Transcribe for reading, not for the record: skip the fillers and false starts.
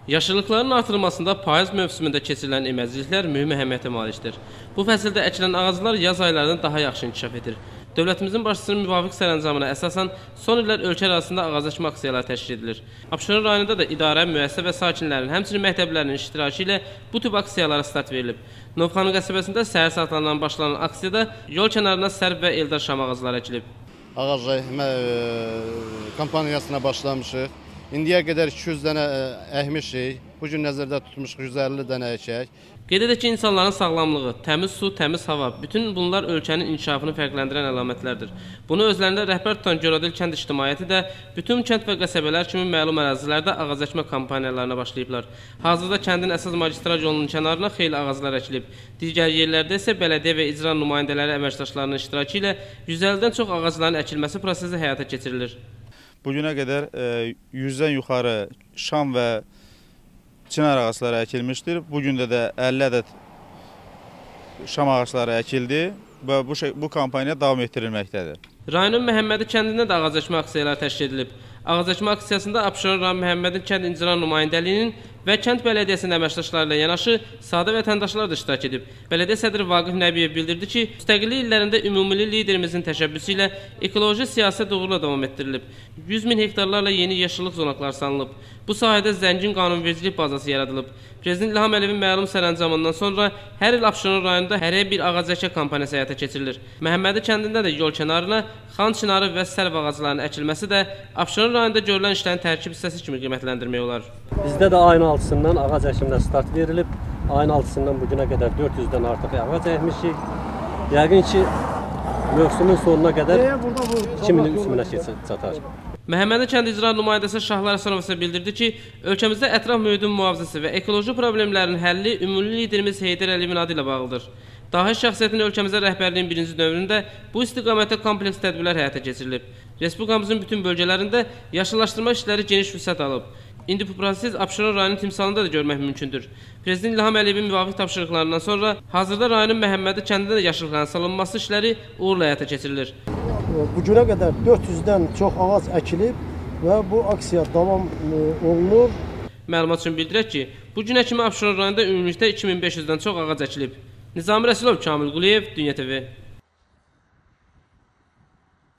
Yaşıllıqların artırılmasında payız mövsümündə keçirilən əməkçiliklər mühüm əhəmiyyətə malikdir. Bu fəsildə əkilən ağaclar yaz aylarında daha yaxşı inkişaf edir. Dövlətimizin başçısının müvafiq sərəncamına əsasən son illər ölkə ərazisində ağac əkmə aksiyaları təşkil edilir. Abşeron rayonunda da idarə, müəssisə və sakinlərin, həmçinin məktəblərinin iştirakı ilə bu tip aksiyalara start verilib. Novxanı qəsəbəsində səhər saatlarından başlanan aksiyada yol kənarına sərv və eldar şam ağacları əkilib. Ağac əkmə kampaniyasına başlamışıq. İndiyə qədər 200 dənə əkmişik. Bu gün nəzərdə tutmuşuq 150 dənə əkək. Qeyd edək ki, insanların sağlamlığı, təmiz su, təmiz hava, bütün bunlar ölkənin inkişafını fərqləndirən əlamətlərdir. Bunu özlərində rəhbər tutan Göradil kənd ictimaiyyəti də bütün kənd və qəsəbələr kimi məlum ərazilərdə ağac əkmə kampaniyalarına başlayıblar. Hazırda kəndin əsas magistral yolunun kənarına xeyli ağaclar əkilib. Digər yerlərdə isə bələdiyyə və icra nümayəndələri əməkdaşlarının iştirakı ilə 150-dən çox ağacların əkilməsi prosesi həyata keçirilir. Bugünə qədər 100-dən yuxarı şam və çınar ağacları əkilmişdir. Bugün də 50 ədəd şam ağacları əkildi və bu kampaniya davam etdirilməkdədir. Rayonun Məhəmmədi kəndində də ağac əkmə aksiyaları təşkil edilib. Ağac əkmə aksiyasında Abşeron rayon Məhəmmədin kənd icra nümayəndəliyinin və kənd bələdiyyəsinin əməkdaşları ilə yanaşı sadə vətəndaşlar da iştirak edib. Bələdiyyə sədri Vaqif Nəbiyev bildirdi ki, müstəqillik illərində ümummilli liderimizin təşəbbüsü ilə ekoloji siyasət uğurla davam etdirilib. 100 min hektarlarla yeni yaşıllıq zonaqları salınıb. Bu sahədə zəngin qanunvericilik bazası yaradılıb. Prezident İlham Əliyevin məlum sərəncamından sonra hər il Abşeron rayonunda hərəyə bir ağac əkə kampaniyası həyata keçirilir. Məhəmmədi kəndində də yol kənarına xan çinarı və sərv ağaclarının əkilməsi də Abşeron rayonunda görülən işlərin tərkib hissəsi kimi qiymətləndirmək olar. Bizdə də ayın 6-sından ağac əkiminə start verilib. Ayın 6-sından bugünə qədər 400-dən artıq ağac əkmişik. Yəqin ki, mövsümün sonuna qədər 2000-3000-ə çatar. Məhəmmədi kənd icra nümayəndəsi Şahlar Həsənov isə bildirdi ki, ölkəmizdə ətraf mühitin mühafizəsi və ekoloji problemlərin həlli ümumi liderimiz Heydər Əliyevin adı ilə bağlıdır. Dahi şəxsiyyətin ölkəmizə rəhbərliyin birinci dövründə bu istiqamətdə kompleks tədbirlər həyata keçirilib. Respublikamızın bütün bölgələrində yaşıllaşdırma işləri geniş vüsət alıb. İndi bu proses Abşeron rayonunun timsalında da görmək mümkündür. Prezident İlham Əliyevin müvafiq tapşırıqlarından sonra hazırda rayonun Məhəmmədi kəndində də yaşıllıqların salınması işləri uğurla həyata keçirilir. Bu günə qədər 400-dən çox ağac əkilib və bu aksiya davam olunur. Məlumat üçün bildirək ki, bu günə kimi Abşeron rayonunda ümumilikdə 2500-dən çox ağac əkilib. Nizami Rəsulov, Kamil Quliyev, Dünya TV.